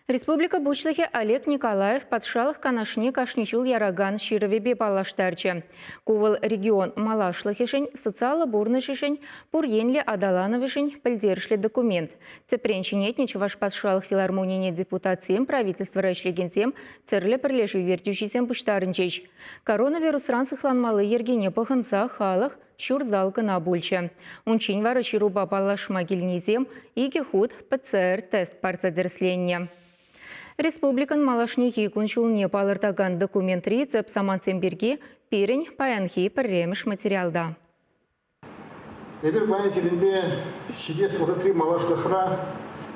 Республика Пуҫлӑхӗ Олег Николаев Патшалӑх Канашне кашни ҫул яракан Ҫырӑвӗпе паллаштарчӗ. Ку вӑл регион малашлӑхӗшӗн, социаллӑ пурнӑҫӗшӗн, пур енлӗ аталанӑвӗшӗн пӗлтерӗшлӗ документ. Тӗпрен ҫӗнетнӗ Чӑваш патшалӑх филармонине депутатсем, правительствӑра ӗҫлекенсем, тӗрлӗ пӗрлешӳ ертӳҫисем пуҫтарӑнчӗҫ. Коронавирусран сыхланмалли йӗркене пӑхӑнса халӑх ҫур зал кӑна пулчӗ. Унччен вара ҫырупа паллашма килнисем икӗ хут ПЦР-тест парса тӗрӗсленнӗ. Республикӑн малашнехи кун-ҫулне палӑртакан документри тӗп самантсем пирки пирӗн паянхи пӗрремӗш материалта. Эпир паян сирӗнпе ҫитес вӑхӑтри малашлӑхра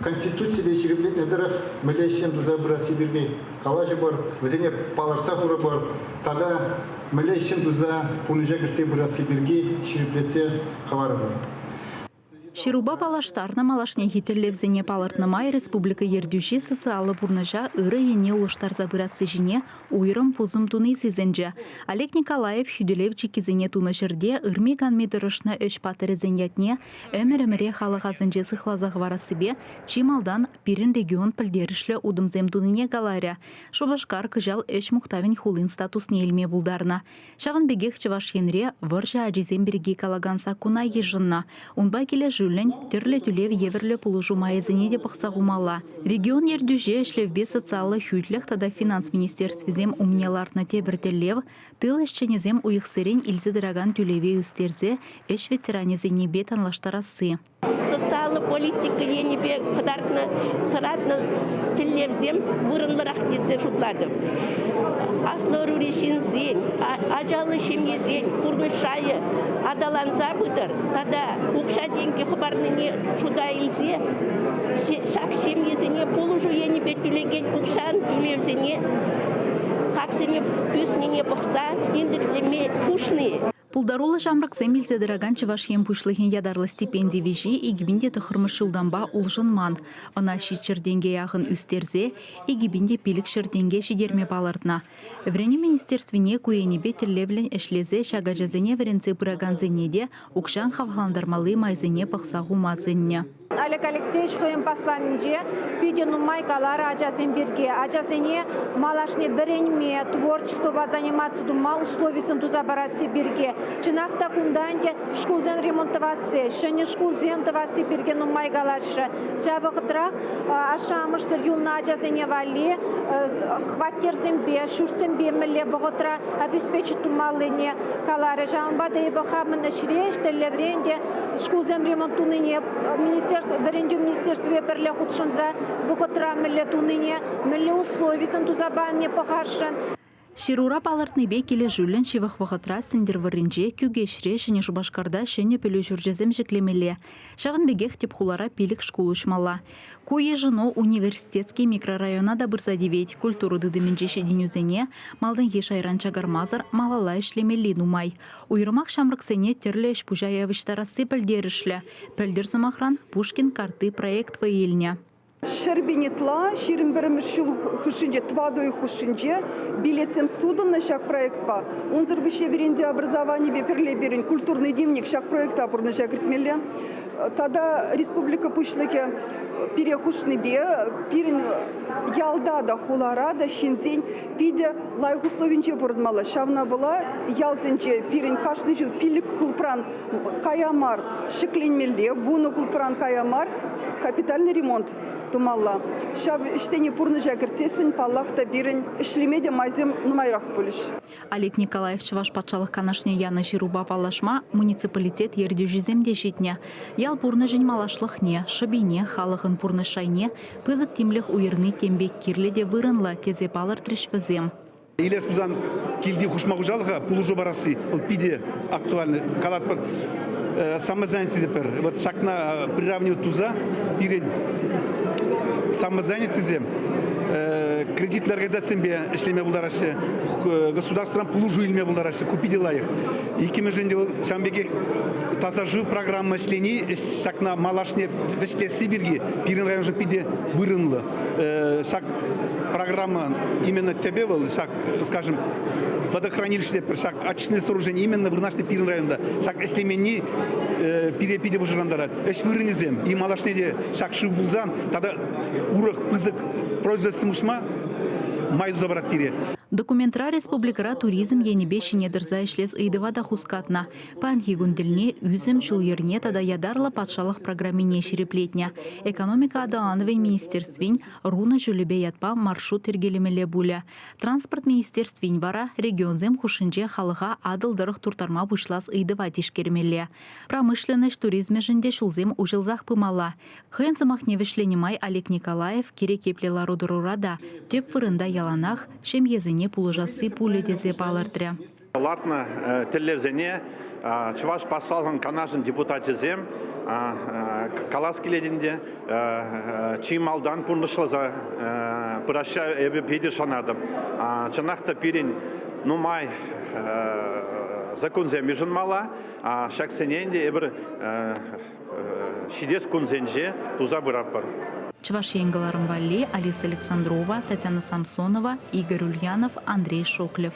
Конституципе ҫирӗплетнӗ тӑрӑх мӗнле ӗҫсем туса пырасси пирки калаҫӑпӑр, вӗсене палӑртса хурӑпӑр тата мӗнле ӗҫсем туса пурнӑҫа кӗртсе пырасси пирки ҫирӗплетсе хӑварӑпӑр. Ҫырупа паллаштарнӑ малашнехи тӗллевсене палӑртнӑ май республика ертӳҫи социаллӑ пурнӑҫа ырӑ енне улӑштарса пырасси ҫине уйрӑм пусӑм туни сисӗнчӗ. Олег Николаев хӳтӗлев чиккисене тунӑ ҫӗрте ырми-канми тӑрӑшнӑ ӗҫ паттӑрӗсен ятне ӗмӗр-ӗмӗре халӑх асӗнче сыхласа хӑварассипе чи малтан пирӗн регион пӗлтерӗшлӗ утӑмсем тунине каларӗ. Шупашкар кӑҫал ӗҫ мухтавӗн хулин статусне илме пултарнӑ. Ҫавӑн пекех Чӑваш Енре вӑрҫӑ ачисем пирки калакан саккуна йышӑннӑ. Унпа килӗшӳллӗн тӗрлӗ тӳлев евӗрлӗ пулӑшу майӗсене те пӑхса хумалла. Регион ертӳҫи ӗҫлевпе социаллӑ хӳтлӗх тата финанс министерствисем умне лартнӑ тепӗр тӗллев тыл ӗҫченӗсем уйӑхсерен илсе тӑракан тӳлеве ӳстерсе ӗҫ ветеранӗсеннипе танлаштарасси. Социаллӑ политика енӗпе кӑтартнӑ тӑратнӑ тӗллевсем вырӑнлӑрах тесе шутлатӑп. Аслӑ ӑрури ҫынсен, ачаллӑ ҫемьесен пурнӑҫ шайӗ аталанса пытӑр тата укҫа-тенкӗ хӑпарнине шута илсе ҫак ҫемьесене пулӑшу енӗпе тӳлекен укҫан тӳлевсене хаксене ӳснине пӑхса индекслеме хушни. Пултаруллӑ ҫамрӑксем илсе тӑракан Чӑваш Ен Пуҫлӑхӗн ятарлӑ стипенди виҫи 2009 ҫултанпа улшӑнман. Ӑна 700 тенке яхӑн ӳстерсе 2500 тенке ҫитерме палӑртнӑ. Вӗренӳ министерствине ку енӗпе тӗллевлӗн ӗҫлесе ҫак ачасене вӗренсе пыракансене те укҫан хавхалантармалли майсене пӑхса хума сӗннӗ. Олег Алексеевич хӑйӗн посланинче питӗ нумай каларӗ ачасем пирки. Ачасене малашне вӗренме, творчествӑпа заниматься тума условисем туса парасси пирки. Чӑнах та кунта ӗнтӗ шкулсем ремонт тӑвасси, ҫӗнӗ шкулсем тӑвасси пирки нумай калаҫрӗ. Ҫав вӑхӑтрах ашшӗ-амӑшсӗр юлнӑ ачасене валли хваттерсемпе, ҫуртсемпе мӗнле вӑхӑтра обеспечить тумаллине каларӗ. Ҫавӑнпа та эпӗ хамӑн ӗҫре, ӗҫ тӗллевре ӗнтӗ шкулсем ремонт тунине министерство вӗрентӳ министерствипе пӗрле хутшӑнса вӑхӑтра мӗнле тунине, мӗнле условисем туса панине пӑхасшӑн. Ҫырура палӑртнипе килӗшӳллӗн ҫывӑх вӑхӑтра Сӗнтӗрвӑрринче, Кӳкеҫре, Ҫӗнӗ Шупашкарта ҫӗнӗ пӗлӳ ҫурчӗсем ҫӗклемелле. Ҫавӑн пекех тӗп хулара пилӗк шкул уҫмалла. Ку йышӑну Университетский микрорайона та пырса тивет. Культура тытӑмӗнчи ҫитӗнӳсене малтанхи шайран чакармасӑр малалла ӗҫлемелли нумай. Уйрӑмах ҫамрӑксене тӗрлӗ ӗҫ-пуҫа явӑҫтарасси пӗлтерӗшлӗ. Пӗлтӗр, сӑмахран, Пушкин картти проект вӑй илнӗ. 100 000 ытла 21-мӗш ҫул хушшинче, тӑватӑ уйӑх хушшинче билетсем сутӑннӑ ҫак проектпа. Унсӑр пуҫне вӗрентӳ образованипе пӗрле пирӗн культурный дневник ҫак проекта пурнӑҫа кӗртмелле. Тата республика Пуҫлӑхӗ пире хушнипе пирӗн ялта та, хулара та ҫынсен питӗ лайӑх условинче пурӑнмалла. Ҫавна пула ялсенче пирӗн кашни ҫул пилӗк клубран кая мар ҫӗкленмелле, 10 клубран кая мар капитальный ремонт тумалла. Ҫав ӗҫсене пурнӑҫа кӗртсессӗн, паллах та, пирӗн ӗҫлеме те майсем нумайрах пулӗҫ. Олег Николаев Чӑваш Патшалӑх Канашне янӑ ҫырупа паллашма муниципалитет ертӳҫисем те ҫитнӗ. Ял пурнӑҫӗн малашлӑхне, шӑпине, халӑхӑн пурнӑҫ шайне пысӑк тимлӗх уйӑрни тем пек кирлӗ те вырӑнлӑ, тесе палӑртрӗҫ вӗсем. Илес пулсан килти хушма хуҫалӑха пулӑшу парасси вӑл питӗ актуальный. Калатпӑр, самозанятый тетпӗр. Вот ҫакна приравнивать туса пирӗн самозанятыйсем. кредитлӑ организацисемпе ӗҫлеме пултараҫҫӗ, государствӑран пулӑшу илме пултараҫҫӗ. Ку питӗ лайӑх. Иккӗмӗшӗн те вӑл ҫавӑн пекех таса шыв программа ӗҫлени ҫакна малашне вӗҫлесси пирки пирӗн районшӑн питӗ вырӑнлӑ. Ҫак программа именно тӗпе вӑл ҫак, скажем, водохранилище пӗр ҫак очистные сооружения именно вырнаҫнӑ пирӗн районта. Ҫак ӗҫлеменни пире питӗ пӑшӑрхантарать. Ӗҫ вырӑнӗсем и малашне те ҫак шыв пулсан тата урӑх пысӑк производствӑсем уҫма май туса парать пире. Документра республикӑра туризм енӗпе ҫине тӑрса ӗҫлес ыйтӑва та хускатнӑ. Паянхи кун тӗлне ӳсӗм ҫул-йӗрне тата ятарлӑ патшалӑх программине ҫирӗплетнӗ. Экономика аталанӑвӗн министерствин Рунӑ ҫулӗпе ятпа маршрут йӗркелемелле пулӗ. Транспорт министерствин вара регионсем хушшинче халӑха Атӑл тӑрӑх турттарма пуҫлас ыйтӑва тишкермелле. Промышленноҫ туризмӗшӗн те ҫулсем уҫӑлсах пымалла. Хӑйӗн сӑмахне вӗҫленӗ май Олег Николаев кирек епле лару-тӑрура та тӗп вырӑнта яланах ҫемьесене пулӑшасси пулӗ тесе палӑртрӗ. Лартнӑ тӗллевсене Чӑваш Патшалӑхӗн Канашӗн депутачӗсем калас килет ӗнтӗ, чи малтан пурнӑҫласа пыраҫҫӗ эпӗ питӗ шанатӑп. Чӑнах та пирӗн нумай законсем йышӑнмалла, ҫаксене ӗнтӗ эпир ҫитес кунсенче туса пыратпӑр. Чӑваш Ен кӑларӑм валли Алиса Александрова, Татьяна Самсонова, Игорь Ульянов, Андрей Шоклев.